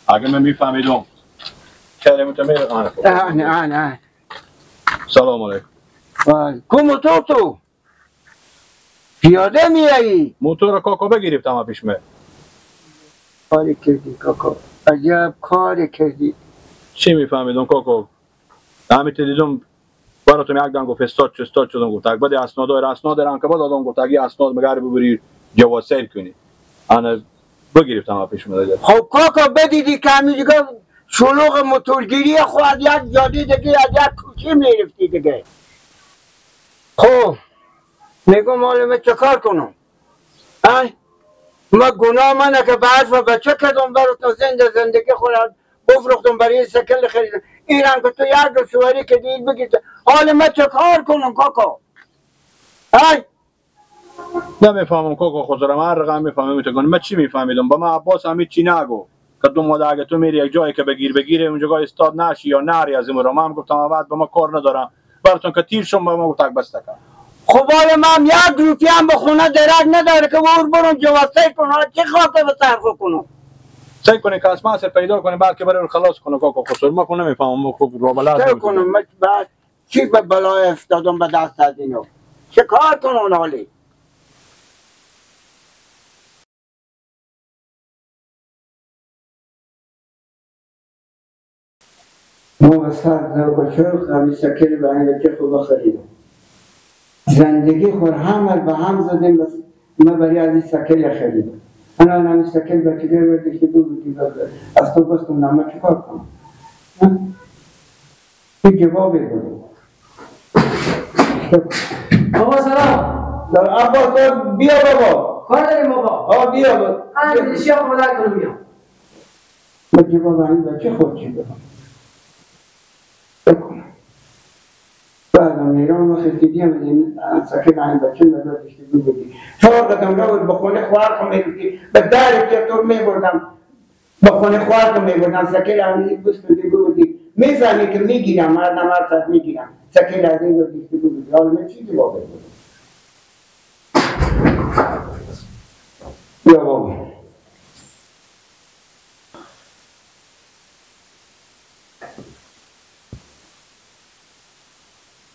اگه من میفهمیدم کلمه میره. آه آه سلام علیکم. کو موتور تو؟ پیاده میایی؟ موتور کاکا بگیرفتم پیش من. کاری کردی کاکا، عجب کاری کردی. چی میفهمیدم کاکا؟ همین دیدم براتون یک دم گفت استاد چه استاد شدم گفت بعد اسناد اسناد رم که بعد آدم گفت اگه اسناد مگر ببری جواز سیر کنی. انا بگیرفتم پیش من. خب کاکا بدیدی که همین دیگه شلوغ موتورگیری خود یک جاده دیگه از یک کوچه میرفتی دیگه. خب میگم مال من چه کار کنم؟ ما گناه منه که به حرف بچه کردم براتون زنده زندگی خودم بفروختم برای این سکل خریدم. اینم که تو یک رو سواری که دید بگید حال من چه کار کنم کاکا؟ نمیفهمم کاکا خسرم، هر رقم میفهمم میتونم. من چی میفهمیدم؟ با من عباس همین چی نگو که دو ماده اگه تو میری یک جایی که بگیر بگیره اونجا استاد نشی یا نری از این رو. من گفتم بعد با ما کار ندارم براتون که تیر شم با ما گفت بس کن. خب حالا من یک روپیه هم به خونه درک نداره که اور برم جواسه کنم. چه خاطر به صرف کنم؟ سعی کنی که اسماس پیدا کنی بلکه برای خلاص کنه کاکا خسرو. ما کنم نمیفهمم خب را بلد چه کنم؟ من بعد چی به بلای افتادم به دست از اینو؟ چه کار کنم حالی؟ ما به سر و همین سکل به این بچه خوب خریدم. زندگی خور همه به هم زدیم. بس ما برای از این سکل خریدم. انا همین سکل بچه برداشتی بودی از تو بستم نامه چیکار کنم؟ هیچ جوابی بود. بابا سلام. عباس بیا بابا. کار داریم بابا. آه بیا بابا. انا دلشی آقا مدر کنم بیام. من جواب این بچه خود چی بدم؟ بکنم. بعدم ایران وقتی دیدیم این سکل این بچه برداشتی بودی. چهار قدم رو به خونه خواهر می‌رفتی. به در که تو می‌بردم. به خونه خواهر می‌بردم. سکل این بستم بودی. می‌فهمی که می‌گیرم، هر نمر ساعت می‌گیرم. سکل از این برداشتی بودی. حالا من چی جواب بدم؟ یا بابا.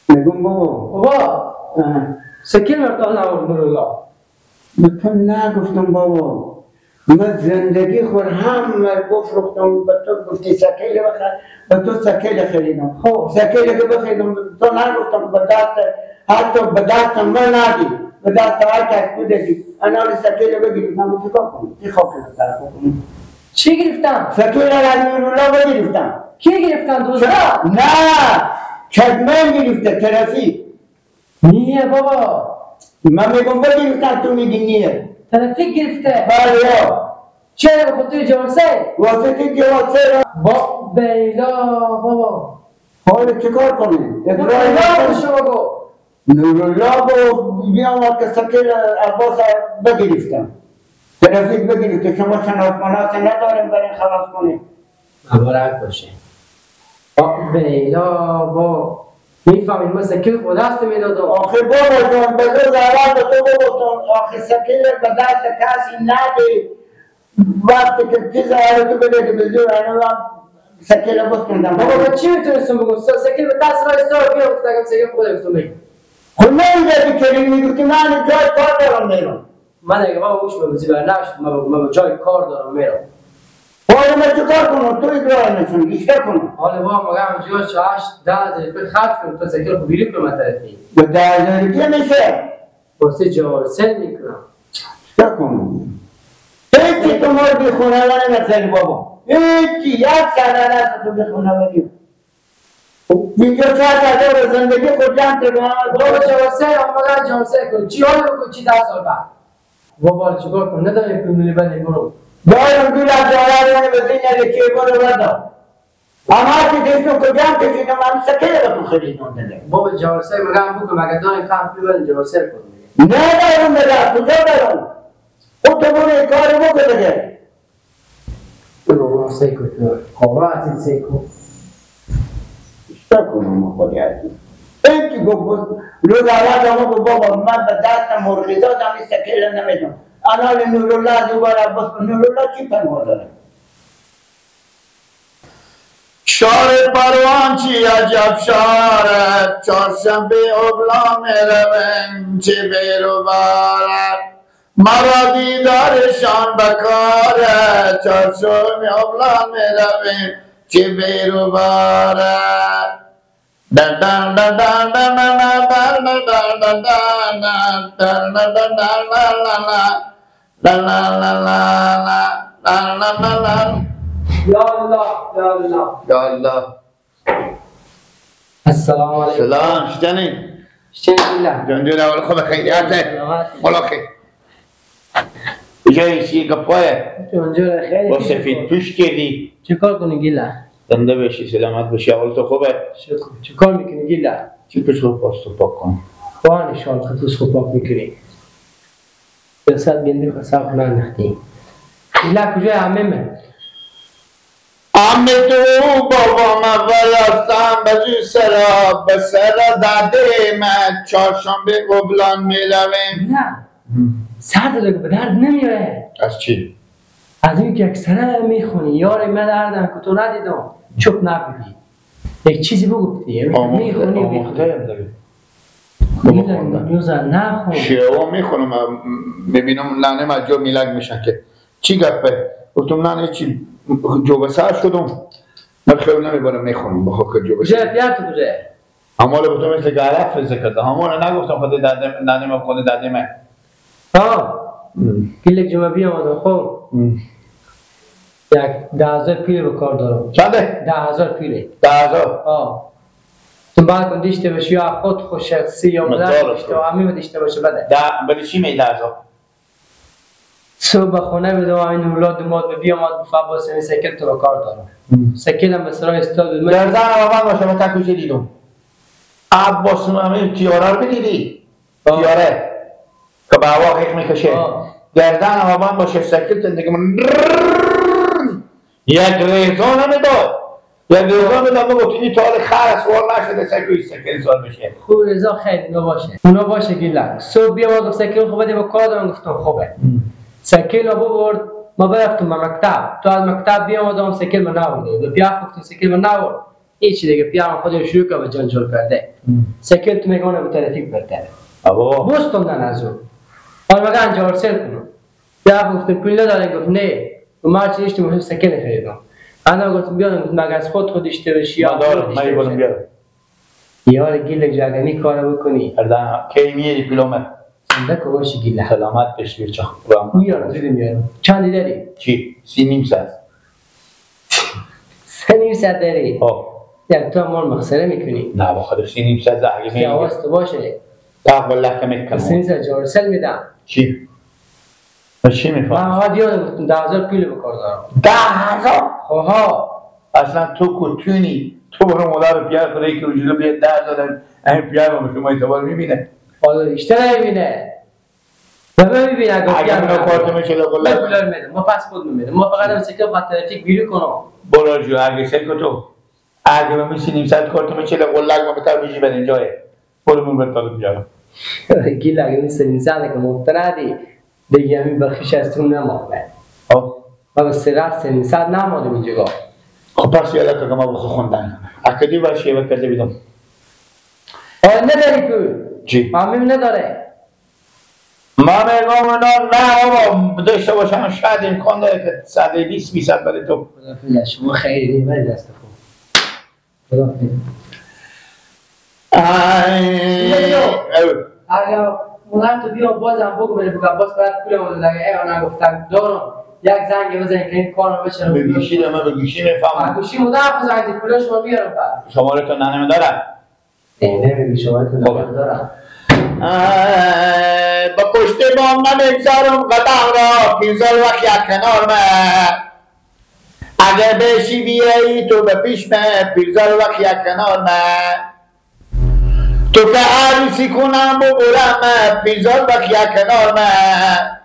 میگم بابا. بابا سکل مرتان نبود نورالله. به تو نگفتم بابا. من زندگی خور همه بفروختم به تو گفتی سکل بخر، به تو سکل خریدم. خب سکل که بخریدم تو نگفتم به دست، حتی به دست من ندی، به دست هر کس بوده. انا سکل بگیرم چیکار کنم؟ چی خاک به سر کنم؟ چی گرفتم؟ سکل از نورالله بگرفتم. کی گرفتن؟ دوزا؟ نه کدمن گرفته ترافیک. نیه بابا. من میگم بگرفتم تو میگی نیه. ترافیک گرفته. بله. چرا به خاطر جواسه؟ واسطه جواسه با بیلا بابا. حالا چیکار کنیم؟ نورالله شما گفت. نورالله گفت بیام که سکل عباس بگرفتم. ترافیک بگرفته. شما شناسمناس نداریم برای خلاص کنیم. مبارک باشه. بیلا با میفهمید ما سکل خود دست میدادم. آخه بابا جان به روز اول به تو گفتم آخه سکل به دست کسی نده. وقتی که چیز آره تو بده که به زور سکل بستوندم. بابا من چی میتونستم بگم؟ سکل به دست را استار بیا گفتم سکل خود گفتم بگم. خب نمیدادی که میگفتی من جای کار دارم میرم. من اگه بابا گوش بگوزی بر نشد من جای کار دارم میرم. حالا من چیکار کنم؟ تو اقرار نشون بیشتر کنم. حالا بابا مگه همجوری 8 10 هزار خرج کنم تو سکل خو بیری کنم من طرفی. به 10 هزار که میشه؟ واسه جوارسل میکنم. چیکار کنم؟ هیچی تو مار بی خونه نمی‌خری بابا. هیچی یک سنه نست تو بی خونه ولی. اینجا 4 هزار زندگی خود جمع کردم. بابا جوارسل آمدن جوارسل کن. چی حال بکن چی 10 سال بعد. بابا چیکار کنم؟ ندارم پول میلی بده برو. دارم دو لک دلار اون به زینه که برو بردار. اما که دیشون که جمع کشیدم من سکه رو تو خریدم دیگه. بابا جوارسل مگه بکن مگه دارم کم پول بده جوارسل کن. ندارم بده کجا دارم؟ خود تو برو این کارو بکن دیگه. برو سیکو تو. قوات سیکو. چیکار کنم خدای عزیز؟ هیچی گفت روز اول ما گفت بابا من به دست مرغیزاد هم سکه نمیدم. انا نورالله دوباره عباس نورالله چی پناه داره؟ شار پروان چی عجب شاره، چهارشنبه ابلا میرویم چه بیرو باره، مرا دیدارشان بکاره، چهارشنبه ابلا میرویم چه بیرو باره. دن دن دن دن دن دن دن دن دن دن دن دن دن دن دن دن. یا الله یا الله یا الله. السلام علیکم. سلام. شتنی شتنی جان جون اول خوب خیریته ملاخی جای چی گپایه جان جون خیلی با سفید پوش کردی چیکار کنی گیلا؟ زنده بشی سلامت بشی. اول تو خوبه؟ شکر. چیکار میکنی گیلا؟ چی پوش رو پاستو پاک کن. وان شال خطوس خو پاک میکنی. جسد گندی خو صاف ننداختی. گیلا کجای عممه؟ عمه تو بابام اول هستم بزو سرا به سرا داده من چهارشنبه قبلان میرویم. نه سر داره به درد نمیاره. از چی؟ از این که اکثرا میخونی یار من دردم که تو ندیدم چوب نبودی یک چیزی بگو دیگه میخونی میخونی نخون شیعه میخونم میبینم ننه من جو میلگ میشن که چی گپه گفتم ننه چی جو سر شدم من خیلی نمیبرم میخونم بخواه که جو بسر کجا پیار تو کجا؟ هماله بودم مثل گرف فزه کرده هماله نگفتم خود داده ننه خود داده من ها گلک جمعه بیامدم خب یک 10,000 پیله به کار دارم. چنده؟ 10,000 پیله. 10,000؟ آه تو بعد کن دیشته باشی یا خود خود شخصی یا مدر دیشته و همه دیشته باشه بده. بله چی می 10,000؟ صبح خونه بدم این اولاد ماد به بیامد عباس این سکل تو به کار دارم. سکلم به سرای استاد بود. در زن من باشه من تکوچه دیدم. عباس همین تیاره رو بدیدی؟ تیاره که به هوا حق میکشه. گردن من باشه سکل تندگی من یک ریزان نمیداد. یک ریزان میداد بگو این تا حال خر سوار نشده سکل سکل سوار بشه. خوب رضا خیلی اونا باشه. اونا باشه گیلک. صبح بیامد گفت سکل خوبه دی با کار دارم گفتم خوبه. سکل رو ببرد ما برفتم به مکتب. تو از مکتب بیامدم سکل من نبرده. به پیاف گفتم سکل من نبرد. هیچ دیگه پیام خودش شروع کرد به جنجال کرده. سکل تو میگونه به ترافیک برده. بوستم دن از او. حالا مگه انجام سل کنم. پیاف گفتم پول نداره گفت نه. و ما چی داشتیم سکل خریدم. انا گفتم بیادم گفت مگه از خود خود اشته بشی یا دارم من بودم بیارم. یار گیل جاگنی کارو بکنی. کی میری پیلومه؟ زنده که باشی گیله. سلامت بشی بچه. میارم زود میارم. چندی داری؟ چی؟ 3.5 ساعت. 3.5 ساعت داری؟ آه. یک تو مال مخسره میکنی؟ نه بخاطر 3.5 ساعت زحمه میگیری. حواست باشه. تق بالله که میکنم. 3.5 ساعت جارسل میدم. چی؟ من چی میفهمم؟ من آقا دیادم گفتم 10,000 پول به کار دارم. 10,000؟ خواها. اصلا تو کتونی تو برو مادر پیار خدایی که وجودو بیاد 10,000 این پیار ما شما اعتبار میبینه. حالا بیشتر نمیبینه. و میبینه اگه اگر من کارت میشه لقله پول میدم. ما پس خود میدم. ما فقط هم سکه خط ترافیک بیرون کنم. برو جو اگه سکه تو اگه من میشینیم ساعت کارت میشه لقله ما به طرف بدین جای. برو من به طالب بیارم. گیل اگه میسنیم ساعت که مفتندی دیگه همین بخیش از تو نمانده. خب ما به سرعت سنین ساعت نمادم اینجا. خب پس یادت که ما بخو خوندن. اکدی باشه یه وقت بیدم. آه نداری پول. چی؟ مامیم نداره. ما میگم نه نه بابا داشته باشم شاید امکان داره که 120 20 برای تو. خدا شما خیلی ولی دست خوب. خدا اگر مادر تو بیا بازم بگو بده بگو باز باید پولمون دیگه ای نگفتن دارم یک زنگ بزن که این کارو بشه. به گوشی من به گوشی میفهمم. گوشی مادر بزنید پولش ما میارم بعد. شماره تو ننه دارم. نه نمیگی شماره تو ننه دارم. با پشت بام نمیگذارم قدم را پیزال وقت یک کنار من اگر بشی بیایی تو به پیش من پیزال وقت یک کنار من تو که عروسی کنم و برم پیزال وقت یک کنار من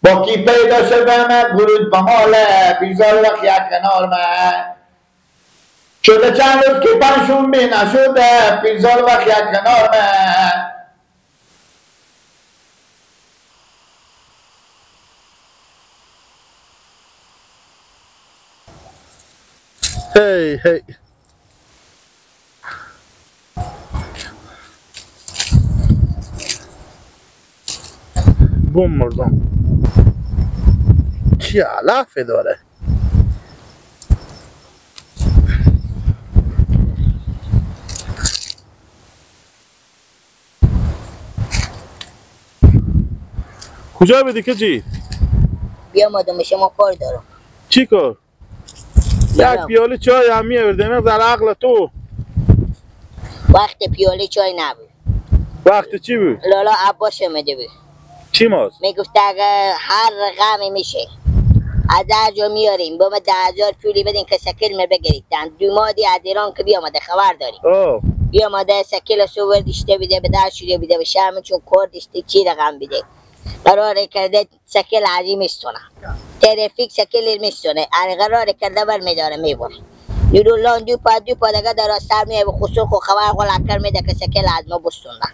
با کی پیدا شده من گرود با ماله پیزال وقت یک کنار من شده چند روز که پنجشنبه نشده پیزال وقت یک کنار من. هی هی بوم مردم. چی علفه داره؟ کجا بدی که چی؟ بیا مادم شما کار دارم. چی کار؟ یک پیاله چای هم می‌آوردیم در عقل تو. وقت پیاله چای نبود. وقت چی بود؟ لالا عباس اومده بود. چی ماست؟ میگفت اگه هر رقمی میشه از هر جا میاریم با ما 10,000 پولی بدین که سکل می بگیرید. دومادی از ایران که بیامده خبر داریم. بیامده سکل سوور دیشته بیده به در شده بیده به شرم چون کار دیشته چی رقم بیده. قرار کرده سکل عظیم میستونه. ترافیک سکل میستونه. قرار کرده بر میداره میبره. نورالله دو پا دیگه در سر میه به خصوص خو خبر غلط میده که سکل از ما بستونه.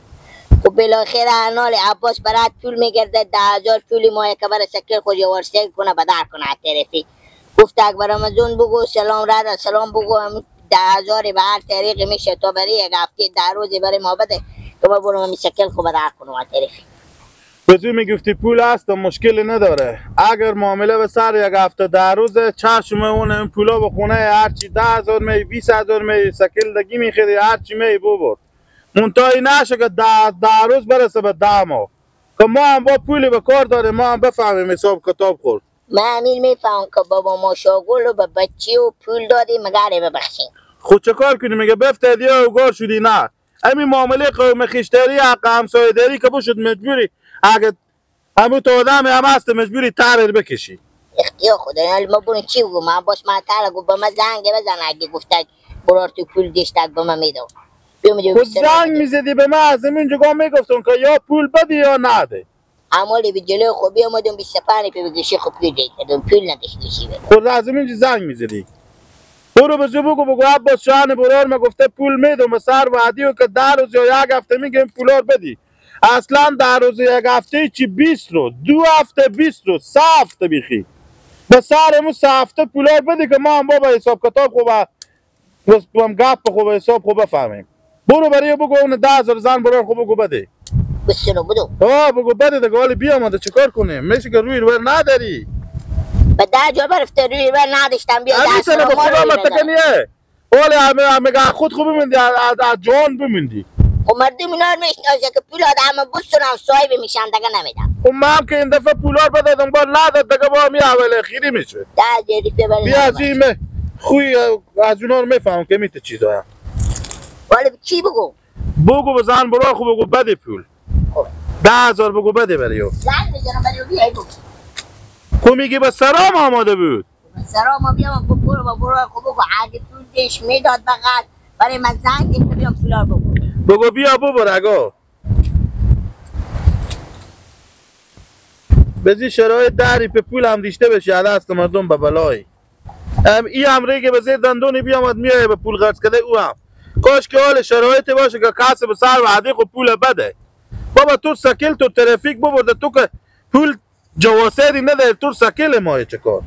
خب بالاخره انال عباس برات پول میگرده 10,000 پولی ماه که برای سکل خود یوارسه کنه بدر کنه ترافیک. گفت اکبر رمضان بگو سلام رد سلام بگو هم 10,000 به هر طریقی میشه تا برای یک هفته 10 روزی برای ما بده که ما برم می سکل خود بدر کنم ترافیک. به میگفتی پول هست و مشکلی نداره. اگر معامله به سر یک هفته 10 روز چشم اون این پولا به خونه هرچی 10,000 می 20,000 می سکل دگی میخری هرچی می ببر. منتهی نشه که 10 روز برسه به 10 ماه که ما هم با پولی به کار داریم، ما هم بفهمیم حساب کتاب خورد. من امیر میفهم که بابا ما شاگل و به بچه و پول دادیم مگر ببخشیم. خود چه کار کنیم؟ میگه بفتادی و گار شدی. نه همین معامله قوم خویشتری حق همسایه داری که بشد مجبوری اگه همون تو آدم هم هست مجبوری ترر بکشی. اختیار خدا. یعنی ما برون چی بگو؟ من باش من تر گفت به من زنگ بزن اگه گفت برار تو پول دیشتک به من میدم. خود زنگ میزدی به من از این جگاه میگفتم که یا پول بدی یا نده. عمالی به جلوی خود بیامدم 25 پی بگیشی خب پول کردم پول نداشت گیشی بده. خود از اینجا زنگ میزدی. برو به بگو بگو عباس شان برار ما گفته پول میدم به سر وعدی و که 10 روز یا یک هفته میگم پولار بدی. اصلا 10 روز یک هفته چی 20 روز 2 هفته 20 روز 3 هفته بیخی به سرمون 3 هفته پولار بدی که ما هم بابا حساب کتاب خوب هم گپ خوب حساب خوب بفهمیم. برو برای بگو اون 10,000 زن برو خوب بگو بده. بسنو بدو. بگو بده دیگه. حالا بیامده چیکار کنیم؟ میشه که روی رو نداری. به 10,000 برفته روی رو نداشتم بیا 10,000 به خدا متکنیه. حالا همه خود خوب بموندی از جان بموندی. خب مردم اینا رو میشناسه که پول آدم بستونم صاحب میشن دیگه نمیدم. خب من هم که این دفعه پولار بدادم با نداد دیگه با می اول خیری میشه. 10,000 روپیه برای بیا از این خوی از اونا رو میفهمم که میته چیزا. ولی چی بگو؟ بگو به زن برو خوب بگو بده پول. 10,000 بگو بده برای او. زنگ میزنم برای او بیای بگو. خب میگی به سرام آماده بود. به سرام بیام برو برو خب بگو اگه پول دیش میداد فقط برای من زنگ که بیام پولا بگو. بگو بیا ببر اگا. بزی شرایط داری به پول هم دیشته بشی دست مردم به بلای. ای هم ریگه به زیر دندونی بیامد میایه به پول قرض کرده او هم. کاش که حال شرایط باشه که کسی به سر وعده خود پول بده. بابا تو سکل تو ترافیک ببرده تو که پول جواسری نداری تو سکل مایه چه کار؟